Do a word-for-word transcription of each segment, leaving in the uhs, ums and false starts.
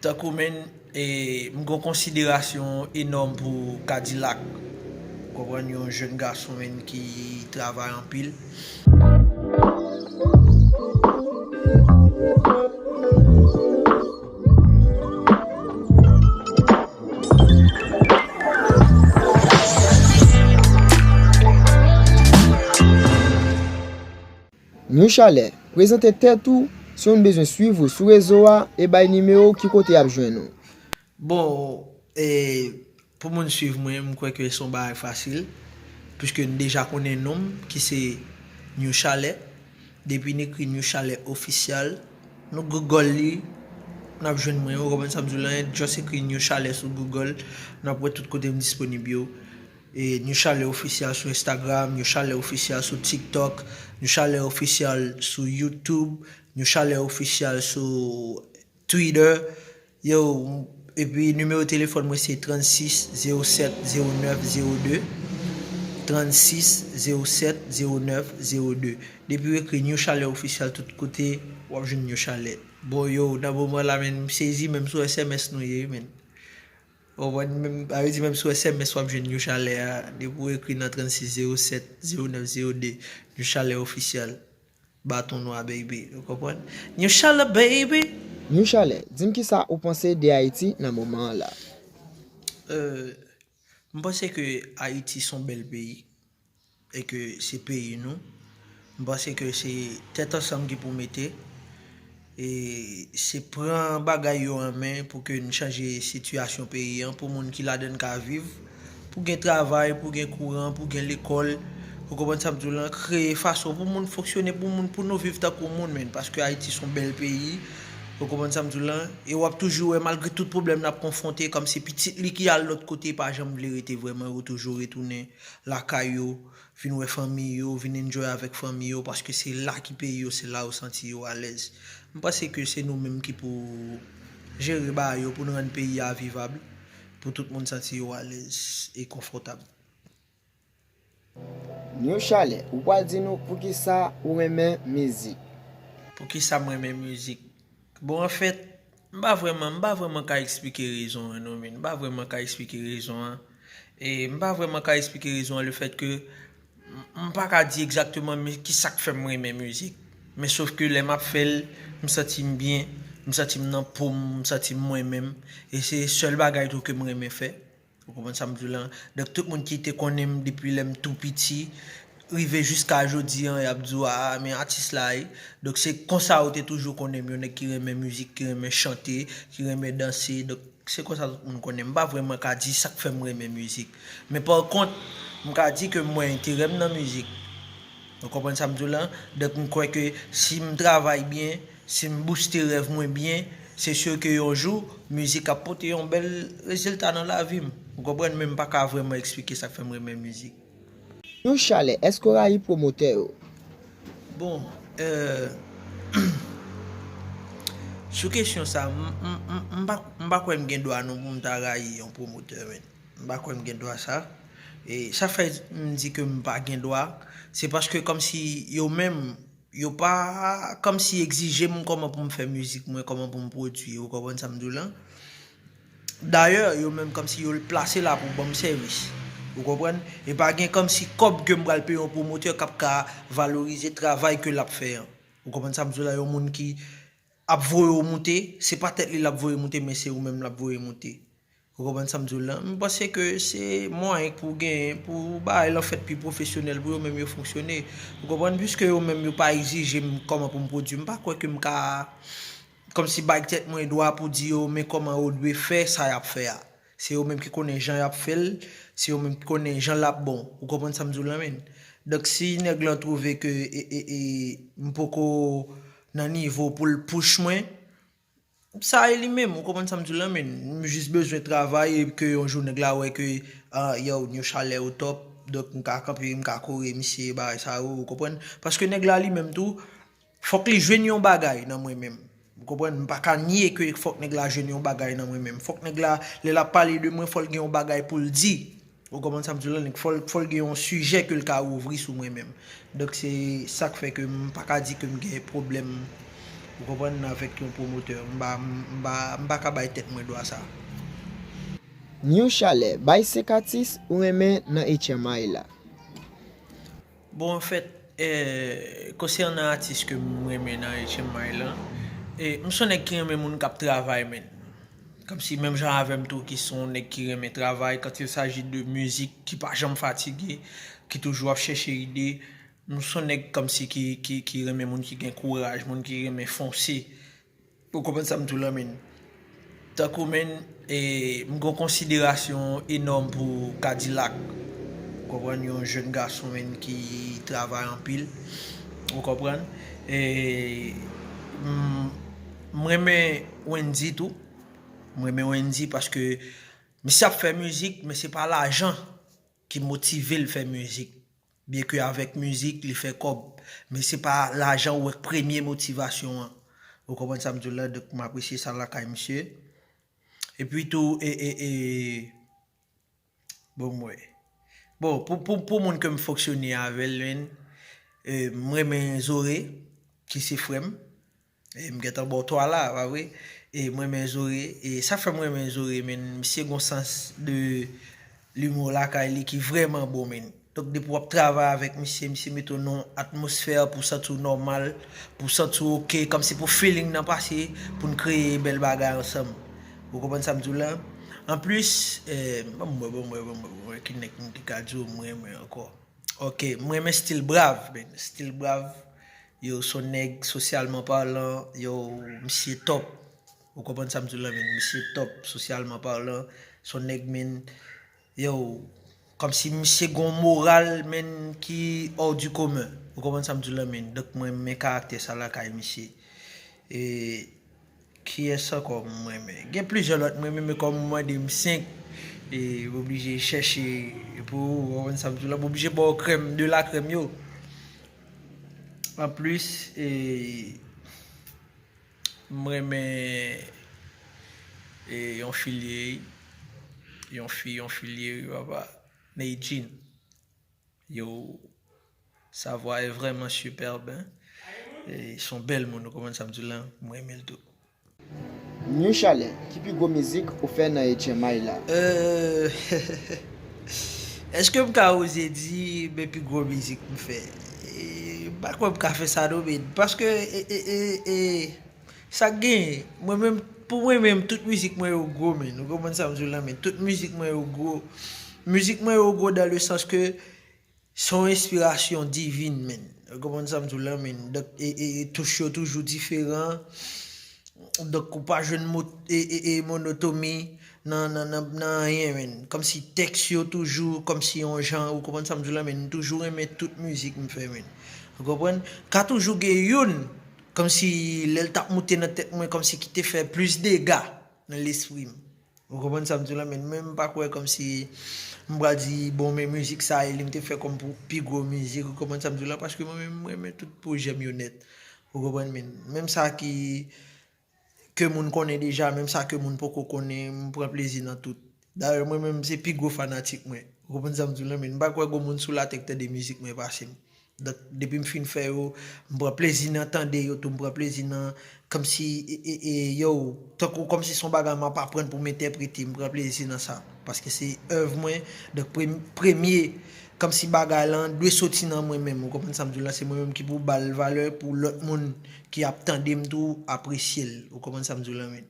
Tankou menn, e, m gen yon konsiderasyon enòm pou Kadilak. Konprann, yon jèn gason menn ki travay anpil. New Chalè, prezante tèt ou, si w bezwen swiv ou sou rezo a e bay nimewo w, ki kote y ap jwenn ou? Bon, e, pou moun swiv mwen, m kwè ke se yon bagay fasil, piske n deja konnen non m, ki se New Chalè. Depi n ekri New Chalè Official, nou Google li, n ap jwenn mwen, ou konprann sa m di w la, just ekri New Chalè sou Google, n ap wè tout kote m disponib yo. E New Chalè Official sou Instagram, New Chalè Official sou TikTok, New Chalè Official sou YouTube, New Chalè Official sou Twitter. Yo, epi nimewo telefòn mwen se trannsis zewo sèt zewo nèf zewo de. Trannsis zewo sèt zewo nèf zewo de. Depi w ekri New Chalè Official tout kote, w ap jwenn New Chalè. Bon, yo, nan moman la, menn, m sezi, menm sou S M S nou ye, menn. Ou konprann, menm, sa vle di menm sou S M S w ap jwenn New Chalè a, depi w ekri nan trannsis zewo sèt zewo nèf zewo de, New Chalè Official. Baton nwa, baby. Ou konprann? New Chalè, baby! New Chalè, di m kisa ou panse de Ayiti nan moman an la? Euh, m panse ke Ayiti se yon bèl peyi e ke se peyi nou. M panse ke se tèt ansanm ki pou mete e se pran bagay yo an men pou ke n chanje sitiyasyon peyi an, pou moun ki ladan n ka viv, pou gen travay, pou gen kouran, pou gen lekòl. Ou konprann sa m di w lan? Kreye fason pou moun fonksyone, pou moun, pou nou viv tankou moun, menn. Paske Ayiti se yon bèl peyi. Ou konprann sa m di w lan? E w ap toujou wè, malgre tout pwoblèm n ap konfwonte, kòmsi pitit li ki al lòt kote pa janm vle rete vrèman, yo toujou retounen lakay yo, vin wè fanmi yo, vin enjoy avèk fanmi yo, paske se la ki peyi yo, se la yo santi yo alèz. M panse ke se nou menm ki pou jere bagay yo, pou n rann peyi a vivab, pou tout moun santi yo alèz e konfòtab. New Chalè, ou pral di nou poukisa ou renmen mizik? Poukisa m renmen mizik? Bon, anfèt, m pa vrèman, m pa vrèman ka eksplike rezon an non, menn. M pa vrèman ka eksplike rezon an. E m pa vrèman ka eksplike rezon an, lefèt ke m, m pa ka di egzakteman men ki sa k fè m renmen mizik. Men sof ke lè m ap fè l, m santi m byen, m santi m nan po m, m santi m mwen menm. E se sèl bagay tou ke m renmen fè. Ou konprann sa m di w lan? Donk, tout moun ki te konnen m depi lè m tou piti, rive jiska jodi an, y ap di w, "A, men atis la ye." Donk, se konsa yo te toujou konnen m, yon nèg ki renmen mizik, ki renmen chante, ki renmen danse. Donk, se konsa tout moun konnen m. M pa vrèman ka di sa k fè m renmen mizik. Men pa kont, m ka di ke m wè enterè m nan mizik. Ou konprann sa m di w lan? Donk, m kwè ke si m travay byen, si m bouste rèv mwen byen, se si ke yon jou, mizik ap pote yon bèl rezilta nan lavi m. Ou konprann? Men m pa ka vrèman eksplike sa k fè m renmen mizik. New Chalè, èske w rayi pwomotè yo? Bon, euh, sou kesyon sa, m, m, m, m pa, m pa kwè m gen dwa non pou m ta rayi yon pwomotè, men. M pa kwè m gen dwa sa. E sa fè m di ke m pa gen dwa, se paske kòmsi yo menm, yo pa kòmsi egzije m kòman pou m fè mizik mwen, kòman pou m pwodui, ou konprann sa m di w lan? Dayè, yo menm kòmsi yo plase la pou ban m sèvis. Ou konprann? E pa gen kòmsi kòb ke m pral peye yon pwomotè k ap ka valorize travay ke l ap fè an. Ou konprann sa m di w la? Yon moun ki ap voye w moute, se pa tèt li l ap voye moute, men se ou menm l ap voye moute. Ou konprann sa m di w lan? M panse ke se mwayen pou genyen, pou bagay lan fèt pi pwofesyonèl, pou yo menm yo fonksyone. Ou konprann? Piske yo menm yo pa egzije m kòman pou m pwodui, m pa kwè ke m ka kòmsi bay tèt mwen dwa pou di yo, men kòman yo dwe fè sa y ap fè a. Se yo menm ki konnen jan y ap fè l, se yo menm ki konnen jan l ap bon. Ou konprann sa m di w lan, menn? Donk, si nèg lan twouve ke e, e, e, m poko nan nivo pou l push mwen, sa e li menm, ou konprann sa m di w lan, menn. M jis bezwen travay e ke yon jou nèg la wè ke, ah, yo, New Chalè o top, donk m ka kanpe, m ka kore misye, bagay sa yo, ou konprann? Paske nèg la li menm tou, fòk li jwenn yon bagay nan mwen menm. Ou konprann? M pa ka nye ke fòk nèg la jwenn yon bagay nan mwen menm. Fòk nèg la, lè l ap pale de mwen, fò l gen yon bagay pou l di. Ou konprann sa m di w lan? Fò l, fò l gen yon sijè ke l ka ouvri sou mwen menm. Donk, se sa k fè ke m pa ka di ke m gen pwoblèm Ou konprann, avèk yon pwomotè. M pa, m pa, m pa ka bay tèt mwen dwa sa. New Chalè, bay senk atis ou renmen nan H M I la. Bon, anfèt, eh, konsènan atis ke m renmen nan H M I lan, eh, m se yon nèg ki renmen moun k ap travay, menn. Kòmsi menm jan avè m tou, ki se yon nèg ki renmen travay, quand il s'agit de mizik, ki pa janm fatige, ki toujou ap chèche ide, m se yon nèg kòmsi ki, ki, ki renmen moun ki gen kouraj, moun ki renmen fonse. Ou konprann sa m di w lan, menn? Tankou, menn, e, m gen yon konsiderasyon enòm pou Kadilak. Ou konprann, yon jèn gason, menn, ki travay anpil. Ou konprann? E, m, m renmen Wendy tou. M renmen Wendy paske misye ap fè mizik, men se pa lajan ki motive l fè mizik. Byenke avèk mizik, li fè kòb. Men se pa lajan ou wè k premye motivasyon an. Ou konprann sa m di w la? Donk, m apresye sa lakay misye. Epi tou, e, e, e, bon, m wè. Bon, pou, pou, pou moun ke m fonksyone avè l, menn, e, m renmen Zore, ki se frè m. E, m gentan ba w twa la, pa vre? E, m renmen Zore. E, sa fè m renmen Zore, menn, misye gon sans de limo lakay li ki vrèman bon, menn. Donk, depi w ap travay avèk misye, misye mete w nan yon atmosfè pou w santi w nòmal, pou w santi w oke, kòmsi pou feeling nan pase, pou n kreye bèl bagay ansanm. Ou konprann sa m di w la? Anplis, eh, ban m wè, ban m wè, ban m wè, ban m wè ki nèg m ki ka di w m renmen ankò. Ok, m renmen Still Brav, menn. Still Brav, yo, se yon nèg, sosyalman palan, yo, misye top. Ou konprann sa m di w la, menn? Misye top, sosyalman palan. Se yon nèg, menn, yo, kòmsi misye gon moral, menn, ki hors du commun. Ou konprann sa m di w la, menn? Donk, mwen renmen karaktè sa lakay misye. E kiyès ankò m renmen? Gen plizyè lòt m renmen, men kòm ou mande m senk, e m oblije chèche pou ou, ou konprann sa m di w la, m oblije ba w krèm, de la krèm yo. Anplis, e, m renmen, e, yon fi l ye, yon fi, yon fi l ye, wi, papa. Neidjine. Yo, sa voix est vraiment superbe, hein. E se yon bèl moun, ou konprann sa m di w la, m renmen l tou. New Chalè, ki pi gwo mizik ou fè nan H M I la? Euh, èske m ka oze di, men pi gwo mizik m fè? E, m pa kwè m ka fè sa non, men, paske, e, e, e, e, sa k genyen, mwen menm, pou mwen menm, tout mizik mwen yo gwo, menn. Ou konprann sa m di w la, menn? Tout mizik mwen yo gwo. Mizik mwen yo gwo dans le sens que se yon enspirasyon divin, menn. Ou konprann sa m di w la, menn? Donk, e, e, e touch yo toujou diferan. Donk, ou pa jwenn mo-, e, e, e monotomi nan, nan, nan, nan anyen, menn. Kòmsi tèks yo toujou, kòmsi yon jan, ou konprann sa m di w la, menn? M toujou renmen tout mizik m fè, menn. Ou konprann? Ka toujou gen youn, kòmsi lè l t ap moute nan tèt mwen, kòmsi ki te fè plis dega nan lespri m. Ou konprann sa m di w la, men mwen m pa kwè kòmsi m pral di, bon, men mizik sa e li m te fè kòm pou pi gwo mizik, ou konprann sa m di w la, paske mwen menm, mwen renmen tout pwojè m yo nèt. Ou konprann, men menm sa ki, ke moun konnen deja, menm sa ke moun poko konnen, m pran plezi nan tout. Dayè, mwen menm, se pi gwo fanatik mwen. Ou konprann sa m di w la, men m pa kwè gon moun sou latè k tande mizik mwen pase m. Donk, depi m fin fè yo, m pran plezi nan tande yo tou, m pran plezi nan, kòmsi, e, e, e, yo, tankou kòmsi se yon bagay m ap aprann pou m entèprete, m pran plezi nan sa. Paske se èv mwen, donk pre-, premye, kòmsi bagay lan dwe soti nan mwen menm, ou konprann sa m di w la, se mwen menm ki pou ba l valè pou lòt moun ki ap tande m tou apresye l, ou konprann sa m di w la, men.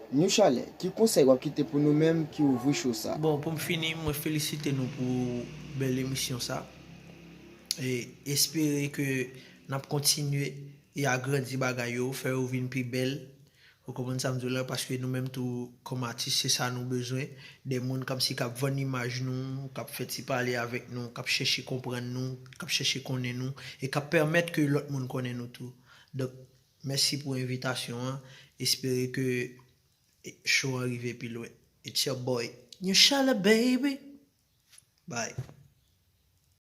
New Chalè, ki konsèy w ap kite pou nou menm ki ouvri cho sa? Bon, pou m fini, mwen felisite nou pou bèl emisyon sa. E espere ke n ap kontinye e agrandi bagay yo, fè yo vin pi bèl. Ou konprann sa m di w la, paske nou menm tou, kòm atis, se sa nou bezwen. De moun kòmsi k ap vann imaj nou, k ap fè ti pale avèk nou, k ap chèche konprann nou, k ap chèche konnen nou, e k ap pèmèt ke lòt moun konnen nou tou. Donk, mèsi pou envitasyon an. Espere ke show an rive pi lwen. It's your boy, New Chalè, baby. Bye.